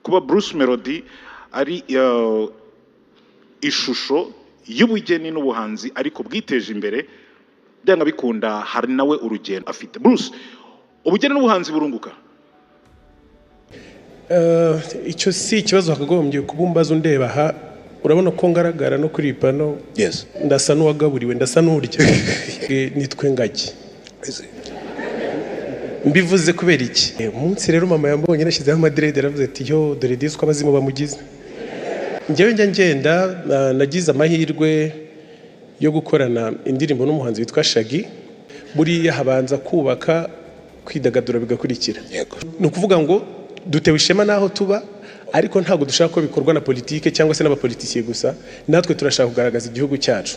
Kuba Bruce Melody ari ishusho y'ubugeni n'ubuhanzi ariko bwiteje imbere, byanga bikunda hari nawe urugendo afite. Bruce, ubugeni n'ubuhanzi burunguka? Icyo si ikibazo wakagombye kuba umbaza undeba aha. Urabona ko ngaragara no kuri iyi pano. Yes. Ndasa n'uwagaburiwe, ndasa n'urya. Nitwe ngagi. Mbivuze kubera iki? Umunsi rero mama yambonye nashyizeho amadirede, yaravuze ati: "Yo, dore disi uko abazimu bamugize." Njyewe njya ngenda, nagize amahirwe yo gukorana indirimbo n'umuhanzi witwa Shaggy. Buriya habanza kubaka, kwidagadura bigakurikira. Ni ukuvuga ngo dutewe ishema n'aho tuba, ariko ntabwo dushaka ko bikorwa na politike cyangwa se n'abapolitisiye gusa. Natwe turashaka kugaragaza igihugu cyacu.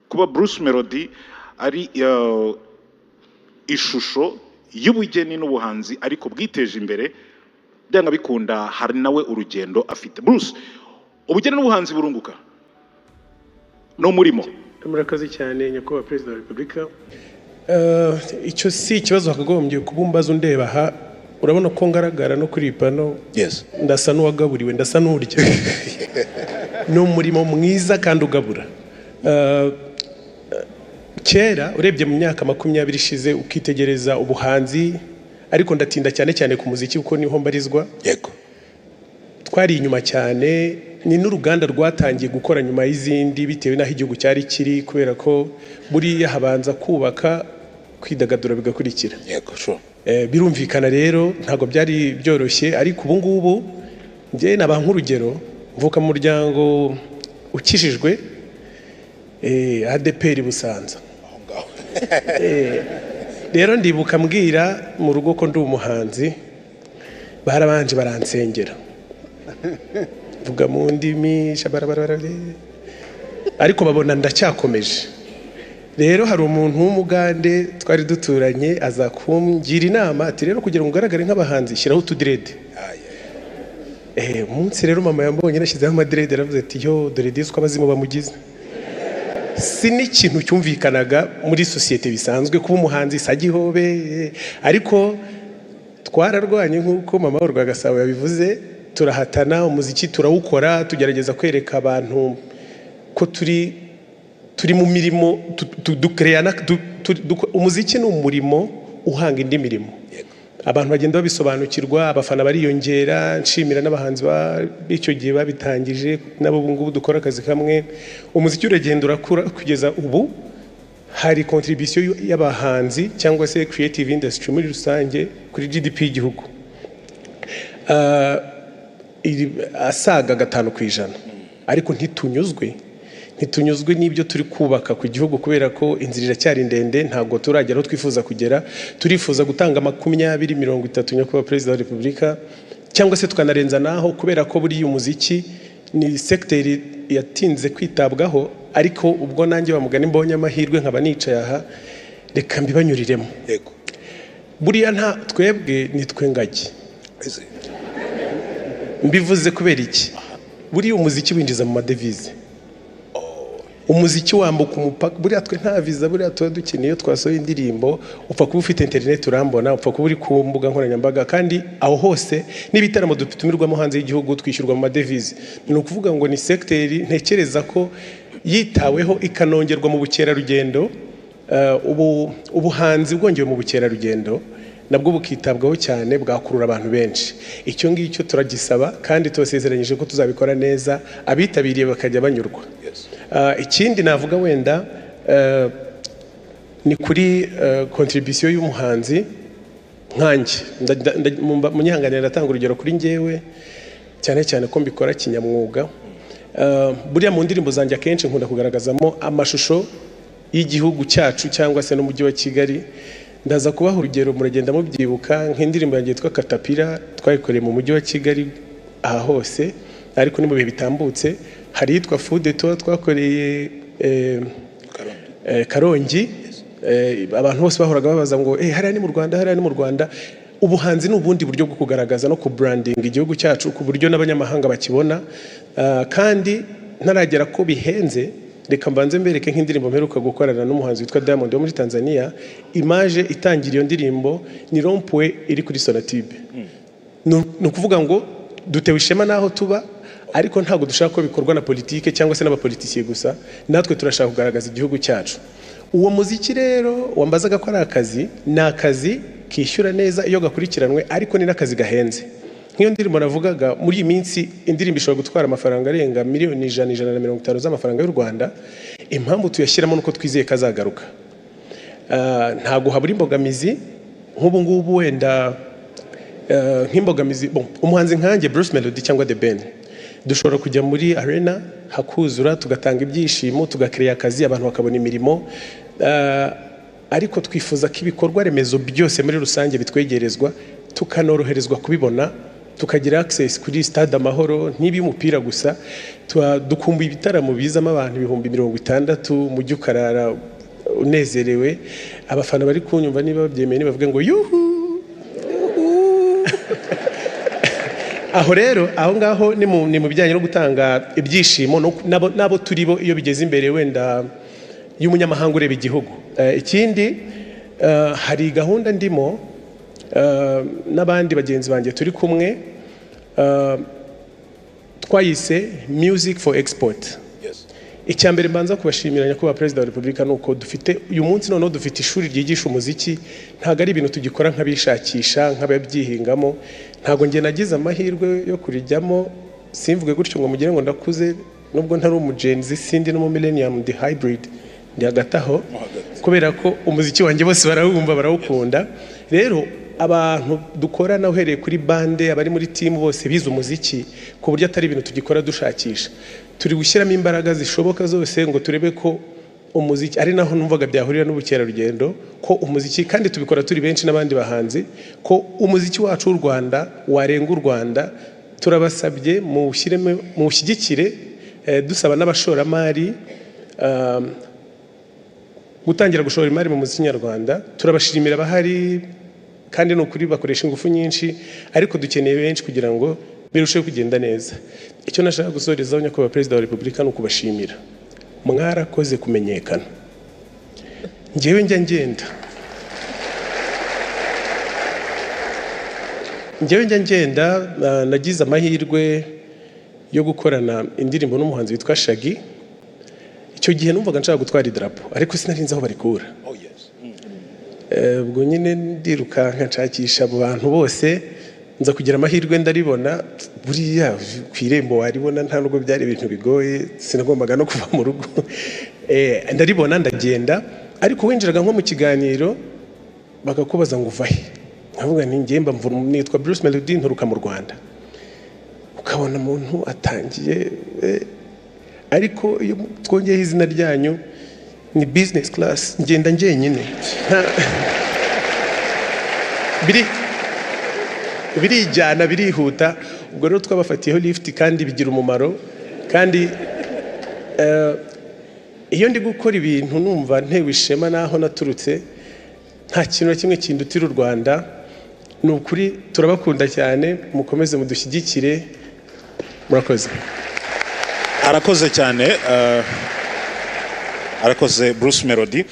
Kuba Bruce Melody ari ishusho y'ubugeni n'ubuhanzi ariko bwiteje imbere, byanga bikunda hari nawe urugendo afite. Bruce, ubugeni n'ubuhanzi burunguka? Ni umurimo? Murakoze cyane, nyakubahwa Perezida wa Repubulika. Icyo si ikibazo wakagombye kuba umbaza undeba aha. Urabona ko ngaragara no kuri iyi pano. Yes. Ndasa n'uwagaburiwe, ndasa n'urya. Ni umurimo mwiza kandi ugabura. Kera urebye mu myaka 20 ishize, ukitegereza ubuhanzi, ariko ndatinda cyane cyane ku muziki kuko niho mbarizwa, twari inyuma cyane. Ni n'uruganda rwatangiye gukora nyuma y'izindi bitewe n'aho igihugu cyari kiri, kubera ko buriya habanza kubaka, kwidagadura bigakurikira. yego sure Birumvikana rero ntabwo byari byoroshye, ariko ubu ngubu njye naba nk'urugero: mvuka mu muryango ukijijwe, ADEPR Busanza. Aho ngaho. Rero ndibuka mbwira mu rugo ko ndi umuhanzi, barabanje baransengera, mvuga mu ndimi shabarabarabara, ariko babona ndacyakomeje. Rero hari umuntu w'umugande twari duturanye aza kungira inama ati: "Rero kugira ngo ugaragare nk'abahanzi, shyiraho utudirede." Umunsi rero mama yambonye nashyizeho amadirede, yaravuze ati: "Yo, dore disi uko abazimu bamugize." Si n'ikintu cyumvikanaga muri sosiyete bisanzwe kuba umuhanzi sagihobe, ariko twararwanye nk'uko mama wa Rwagasabo yabivuze, turahatana, umuziki turawukora, tugerageza kwereka abantu ko turi mu mirimo dukereyana. Umuziki ni umurimo uhanga indi mirimo. Abantu bagenda babisobanukirwa, abafana bariyongera. Nshimira n'abahanzi b'icyo gihe babitangije, nabo ubu ngubu dukora akazi kamwe. Umuziki uragenda urakura kugeza ubu hari contribution y'abahanzi cyangwa se creative industry muri rusange kuri GDP y'igihugu asaga 5%. Ariko ntitunyuzwe n'ibyo turi kubaka ku gihugu, kubera ko inzira iracyari ndende, ntabwo turagera aho twifuza kugera. Turifuza gutanga 20, 30, nyakubahwa Perezida wa Repubulika, cyangwa se tukanarenza naho, kubera ko buriya umuziki ni sekiteri yatinze kwitabwaho. Ariko ubwo nanjye bamugani mbonye amahirwe nkaba nicaye aha, reka mbibanyuriremo. Buriya nta twebwe nitwe ngagi. Mbivuze kubera iki? Buriya umuziki winjiza mu madevize, umuziki wambuka umupaka. Buriya twe nta viza buriya tuba dukeneye iyo twasohoye indirimbo. Upfa kuba ufite interineti urambona, upfa kuba uri ku mbuga nkoranyambaga, kandi aho hose n'ibitaramo dutumirwamo hanze y'igihugu twishyurwa mu madevize. Ni ukuvuga ngo ni sekiteri ntekereza ko yitaweho ikanongerwa mu bukerarugendo, ubu ubuhanzi bwongewe mu bukerarugendo nabwo bukitabwaho cyane, bwakurura abantu benshi. Icyo ngicyo turagisaba kandi tubasezeranyije ko tuzabikora neza, abitabiriye bakajya banyurwa. Ikindi navuga wenda ni kuri contribution y'umuhanzi nkanjye. Munyihanganire, ndatanga urugero kuri njyewe cyane cyane ko mbikora kinyamwuga. Buriya mu ndirimbo zanjye akenshi nkunda kugaragazamo amashusho y'igihugu cyacu cyangwa se n'umujyi wa Kigali. Ndaza kubaha urugero, muragenda mubyibuka, nk'indirimbo yanjye yitwa Katapira twayikoreye mu mujyi wa Kigali aha hose, ariko ni mu bihe bitambutse. Hari iyitwa Fude tuba twakoreye Karongi. Abantu bose bahoraga babaza ngo: "Hariya ni mu Rwanda? Hariya ni mu Rwanda?" Ubuhanzi ni ubundi buryo bwo kugaragaza no kubrandinga igihugu cyacu ku buryo n'abanyamahanga bakibona. Kandi ntaragera ko bihenze. Reka mbanze mbereke nk'indirimbo mperuka gukorana n'umuhanzi witwa Diamond wo muri Tanzania. Image itangira iyo ndirimbo ni rond-point iri kuri Sonatube. Ni ukuvuga ngo dutewe ishema n'aho tuba, ariko ntabwo dushaka ko bikorwa na politike cyangwa se n'abapolitisiye gusa. Natwe turashaka kugaragaza igihugu cyacu. Uwo muziki rero wambazaga ko ari akazi, ni akazi kishyura neza iyo gakurikiranwe, ariko ni n'akazi gahenze. Nk'iyo ndirimbo navugaga, muri iyi minsi indirimbo ishobora gutwara amafaranga arenga miliyoni 100, 150 z'amafaranga y'u Rwanda. Impamvu tuyashyiramo nuko twizeye ko azagaruka. Ntabwo habura imbogamizi. Nk'ubu ngubu wenda nk'imbogamizi, bon, umuhanzi nkanjye Bruce Melody cyangwa The Ben, dushobora kujya muri arena hakuzura, tugatanga ibyishimo, tugakereya akazi, abantu bakabona imirimo. Ariko twifuza ko ibikorwa remezo byose muri rusange bitwegerezwa, tukanoroherezwa kubibona, tukagira access kuri Stade Amahoro, ntibi umupira gusa. Dukumbuye ibitaramo bizamo abantu 60,000, mujyi ukarara unezerewe. Abafana bari kunyumva, niba babyemeye, nibavuge ngo yuhu yuhu. Aho rero, aho ngaho ni mu bijyanye no gutanga ibyishimo n'abo turi bo iyo bigeze imbere wenda y'umunyamahanga ureba igihugu. Ikindi, hari gahunda ndimo n'abandi bagenzi banjye turi kumwe, twayise Music for Export. Icya mbere mbanza kubashimira, Nyakubahwa Perezida wa Repubulika, ni uko dufite uyu munsi noneho dufite ishuri ryigisha umuziki. Ntabwo ari ibintu tugikora nk'abishakisha, nk'ababyihingamo. Ntabwo njye nagize amahirwe yo kurijyamo. Simvuge gutyo ngo mugire ngo ndakuze, nubwo ntari umu Gen Z, sindi no mu millennium, ndi hybrid, ndi hagati aho, kubera ko umuziki wanjye bose barawumva, barawukunda. Rero abantu dukorana, uhereye kuri bande, abari muri team bose bize umuziki, ku buryo atari ibintu tugikora dushakisha. Turi gushyiramo imbaraga zishoboka zose ngo turebe ko umuziki, ari naho numvaga byahurira n'ubukerarugendo, ko umuziki, kandi tubikora turi benshi n'abandi bahanzi, ko umuziki wacu w'u Rwanda warenga u Rwanda. Turabasabye muwushyiremo, muwushyigikire, dusaba n'abashoramari gutangira gushora imari mu muziki nyarwanda. Turabashimira abahari, kandi ni ukuri bakoresha ingufu nyinshi, ariko dukeneye benshi kugira ngo birusheho kugenda neza. Icyo nashaka gusorezaho, Nyakubahwa Perezida wa Repubulika, ni ukubashimira. Mwarakoze kumenyekana. Njyewe njya ngenda, nagize amahirwe yo gukorana indirimbo n'umuhanzi witwa Shaggy. Icyo gihe numvaga nshaka gutwara idarapo, ariko sinari nzi aho barikura. Ubwo nyine ndirukanka nshakisha abo bantu bose, nza kugira amahirwe ndaribona. Buriya ku irembo waribona, nta nubwo byari ibintu bigoye, sinagombaga no kuva mu rugo. Ndaribona, ndagenda, ariko winjiraga nko mu kiganiro bakakubaza ngo uva he, nkavuga nti njye mba nitwa Bruce Melody, nturuka mu Rwanda. Ukabona umuntu atangiye, ariko iyo twongeyeho izina ryanyu ni business class, ngenda njyenyine. Birijyana, birihuta. Ubwo rero twabafatiyeho lift, kandi bigira umumaro. Kandi iyo ndi gukora ibintu numva ntewe ishema n'aho naturutse. Nta kintu na kimwe kindutira u Rwanda. Ni ukuri turabakunda cyane, mukomeze mudushyigikire. Murakoze. Arakoze cyane, arakoze Bruce Melody.